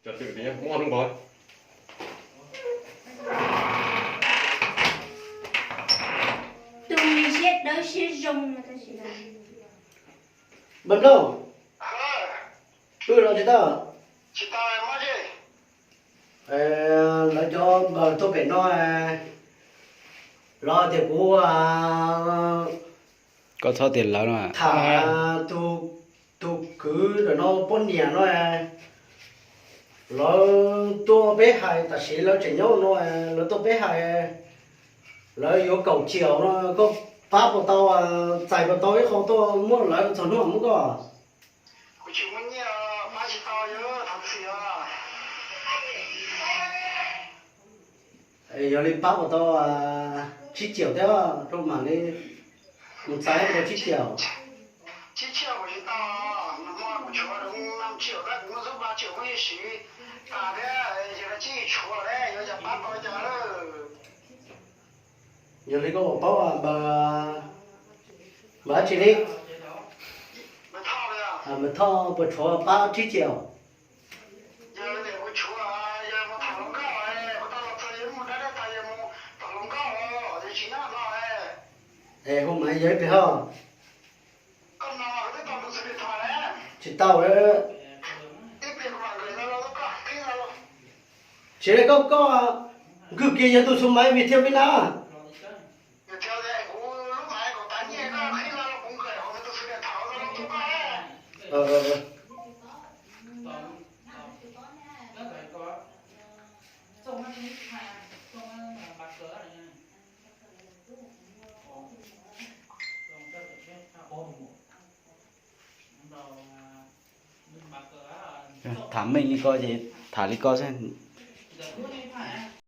Cov twm tias muaj lub npog. Tus siab dawb siab zoo no tab sis Npawg Nplooj, wb los tsis tau. Lawv cov npawg tuaj pem no, lawv tias kuv, koj txhob tias lawv no, tham tus kwv ntawm no poj niam no, lawv tuaj peb hais, tam sim lawv tseem nyob no, lawv tuaj peb hais, lawv yuav kaum ciaum no, koj pab puas tau, txais puas tau ib qho tuaj muab lawv txog hnub muab koj. Kuv tsis muaj nyiaj, pab tsis tau, yog tham xim os. Yog li pab puas tau tsib ciaum thiab rau mam li mus txais puas tau tsib ciaum. Tsib ciaum kuv tsis tau, nag hmo kuv tshuav nam ciaum tab kuv muaj xub ba ciaum muaj ib siv tas thiab, ces tsib tshuav lawm, yuav cas pab tau cas lawm. Yog li koj puas paub npawg dab tsi li? Npawg Thoj puas tshuav pab tsib ciaum? Yog tias kuv tshuav, yog mus tham hluas nkauj, kuv tau los txog yog mus dab dab tag yog mus tom hluas nkauj, yog tsis nyob no. Es hu mas yog ib pliag ho. Koj no twb tau ntu xwb li tho na. Tsis tau. Ib pliag kuv mam nqis tau los koj qhib tau los. Tsis li koj, koj nkwg kiag yog tus xu maiv vim thiaj pib na. Yog tias kuv lub maiv kaum tas nyiaj koj qhib tau los kuv nqis hauv ntu xwb li tho tau los tus koj. Tham meej li ko ces tham li ko xwb.